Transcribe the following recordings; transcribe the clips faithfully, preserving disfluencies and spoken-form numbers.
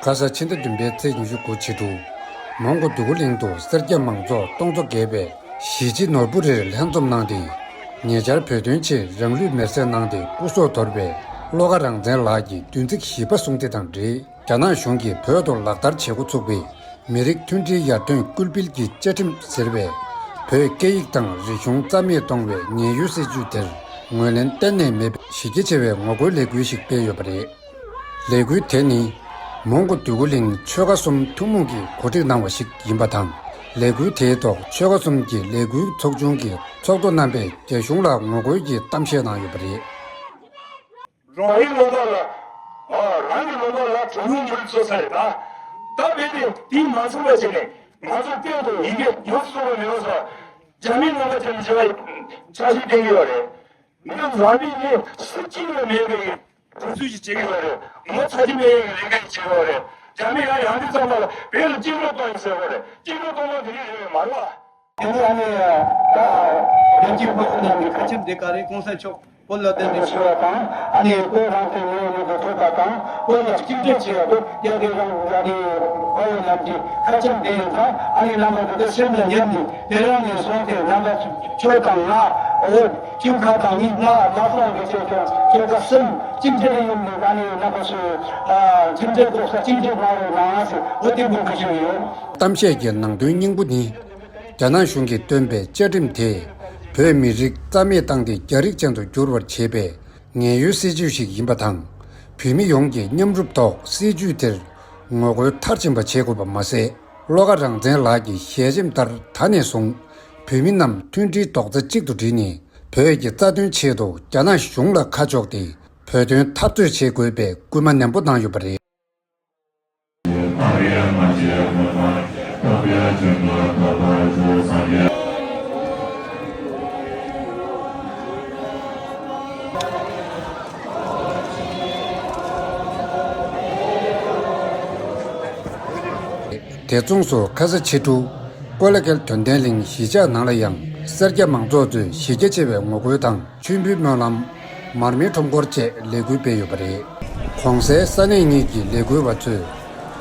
ཁ་ས་ཕྱི་ཟླ་བདུན་པའི་ཚེས་ཉི་ཤུ་དགུ་ཕྱི་དྲོ། མོན་གྷོ་འདོད་རྒུ་གླིང་དུ་སེར་སྐྱ་མང་ཚོགས་སྟོང་ཚོ་བརྒལ་བས་གཞིས་བྱེས་ནོར་བུ་རིར་ལྷན་འཛོམས་གནང་སྟེ། ཉེ་ཆར་བོད་དོན་ཆེད་རང་ལུས་མེར་སྲེག་གནང་སྟེ་སྐུ་སྲོག་དོར་བའི་བློ་དགའ་རང་བཙན་ལགས་ཀྱི་བདུན་ཚིགས་བཞི་པ་གསུང་བདེ་དང་འབྲེལ། རྒྱ་ནག་གཞུང་གིས་བོད་དུ་ལག་བསྟར་བྱེད་འགོ་ཚུགས་པའི་མི་རིགས་མཐུན་སྒྲིལ་ཡར་ཐོན་སྐུལ་སྤེལ་གྱི་བཅའ་ཁྲིམས་ཟེར་བའི་བོད་སྐད་ཡིག་དང་རིག་གཞུང་རྩ་མེད་གཏོང་བའི་ཉེན་གཡོལ་སྲིད་ཇུས་དེར་ངོས་ལེན་གཏན་ནས་མེད་པའི་གཞི་རྒྱ་ཆེ་བའི་ངོ་རྒོལ་ལས་འགུལ་ཞིག་སྤེལ་ཡོད་པ་རེད། ལས་འགུལ་དེ་ནི་མོན་གྷོ་འདོད་རྒུ་གླིང་ཆོལ་ཁ་གསུམ་ཐུན་མོང་གིས་གོ་སྒྲིག་གནང་བ་ཞིག་ཡིན་པ་དང་། ལས་འགུལ་དེའི་ཐོག་ཆོལ་ཁ་གསུམ་གྱི་ལས་འགུལ་ཚོགས་ཆུང་གི་ཚོགས་གཙོ་རྣམ་པས་རྒྱ་གཞུང་ལ་ངོ་རྒོལ་གྱི་གཏམ་བཤད་གནང་ཡོད་པ་རེད། རང་རེའི་ལུང་པ་ལ། ཨ། རང་གི་ལུང་པ་ལ་གྲོན་དངུལ་འབུལ་ཚུགས་ས་རེད་ད། ད་རྦད་དེ་དེ་མ་ཚུགས་པ་བྱས་ནས་ང་ཚོ་སྟེང་དུ་ཡི་གེ་ཡོངས་སུ་རྫོགས་པ་མེད་པ་སོགས་རྒྱ་མིའི་ལུང་པ་དེ་ལ་འབྱོར་བའི་འཆར་གཞི་བཏིང་གི་ཡོད་རེད། མི་རང་མི་ནི་སུ་གཅིག་ལ་མེད་པའི་གྲོས་ཚུལ་ཞིག་བྱེད་ཀྱི་ཡོད་རེད། ངོ་ཚ་གྱི་མེད་པའི་ལས་ཀ་ཞིག་བྱེད་ཀྱི་ཡོད་རེད། རྒྱ་མི་ཡང་ཡང་དུ་ཚང་མ་ལ་བོད་ལ་བཅིངས་འགྲོལ་གཏོང་ཡིན་ཟེར་བ་རེད། བཅིངས་འགྲོལ་གཏོང་མ་དེ་རིགས་རེད་མ་རེད་བ། དེ་ནས་ཨ་ནི་ད་བོད་ཀྱི་བོད་ནང་གི་ཁ་ཆེམས་དེ་ག་རེ་གོང་ས་མཆོག་བོད་ལ་གདན་འདྲེན་ཞུ་བ་དང་། ཨ་ནི་བོད་རང་བཙན་ལོ་ལྔ་དུ་ཐོབ་པ་དང་། བོད་ལ་གཅིག་སྒྲིལ་བྱེད་པ་དེ་རྒྱ་སྐད་རང་ཨ་ནི་བོད་ཡིག་ནང་གི་ཁ་ཆེམས་དེ་ཡིན་ཙང་། ཨ་ནི་རྣམ་པ་ཚོ་དེ་སེམས་ལ་ཉར་ནས། དེ་རིང་ནས་བཟུང་སྟེ་རྣམ་པ་ཁྱོད་དང་ང་། འོ། ཁྱིམ་ཁ་དང་མི་མ་མ་ཁོང་གི་ཆེད་དུ་ཁྱོད་ཀ་སེམས་གཅིག་སྒྲིལ་ཡོང་ནས། ཨ་ནི་རྣམ་པ་ཚོས་ཨ་མཐུན་སྒྲིལ་རྡོག་རྩ་གཅིག་སྒྲིལ་གནང་རོགས་གནང་ཟེར། འོ་དེ་འབོད་སྐུལ་ཞུ་ཡི་ཡོད། གཏམ་བཤད་ཀྱི་ནང་དོན་སྙིང་པོ་ནི། རྒྱ་ནག་གཞུང་གིས་བཏོན་པའི་བཅའ་ཁྲིམས་དེས་བོད་མི་རིགས་རྩ་མེད་བཏང་སྟེ་རྒྱ་རིགས་ཅན་དུ་བསྒྱུར་བར་བྱེད་པའི་ངན་གཡོལ་སྲིད་ཇུས་ཤིག་ཡིན་པ་དང་། བོད་མི་ཡོངས་ཀྱིས་མཉམ་རུབ་ཐོག་སྲིད་ཇུས་དེར་ངོ་རྒོལ་མཐར་ཕྱིན་པ་བྱེད་དགོས་པ་མ་ཟད། བློ་དགའ་རང་བཙན་ལགས་ཀྱི་ཞལ་ཆེམས་ལྟར་ད་ནས་བཟུང་བོད་མི་རྣམས་མཐུན་སྒྲིལ་རྡོག་རྩ་གཅིག་ཏུ་བསྒྲིལ་ནས། བོད་ཀྱི་རྩ་དོན་ཆེད་དུ་རྒྱ་ནག་གཞུང་ལ་ཁ་ཕྱོགས་ཏེ་བོད་དོན་འཐབ་རྩོད་བྱེད་དགོས་པའི་སྐུལ་མ་ནན་པོ་གནང་ཡོད་པ་རེད། དེ་མཚུངས་སུ་ཁ་ས་ཕྱི་དྲོ། ཀོ་ལ་གྷལ་དོན་ལྡན་གླིང་གཞིས་ཆགས་ནང་ལ་ཡང་སེར་སྐྱ་མང་ཚོགས་ཚོས་གཞི་རྒྱ་ཆེ་བའི་ངོ་རྒོལ་དང་། མཆོད་འབུལ་སྨོན་ལམ། མར་མེའི་ཁྲོམ་སྐོར་བཅས་ལས་འགུལ་སྤེལ་ཡོད་པ་རེད། གོང་གསལ་ས་གནས་གཉིས་ཀྱི་ལས་འགུལ་བ་ཚོས་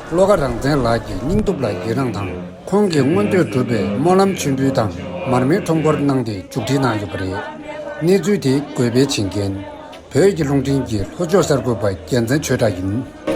བློ་དགའ་རང་བཙན་ལགས་ཀྱི་སྙིང་སྟོབས་ལ་ཡི་རངས་དང་། ཁོང་གི་མངོན་འདོད་སྒྲུབ་པའི་སྨོན་ལམ་མཆོད་འབུལ་དང་མར་མེའི་ཁྲོམ་སྐོར་གནང་སྟེ་མཇུག་སྒྲིལ་གནང་ཡོད་པ་རེད། གནས་ཚུལ་དེ་འགོད་སྤེལ་བྱེད་མཁན་བོད་ཀྱི་རླུང་འཕྲིན་གྱི་ལྷོ་ཕྱོགས་གསར་འགོད་པ་རྒྱལ་མཚན་ཆོས་གྲགས་ཡིན།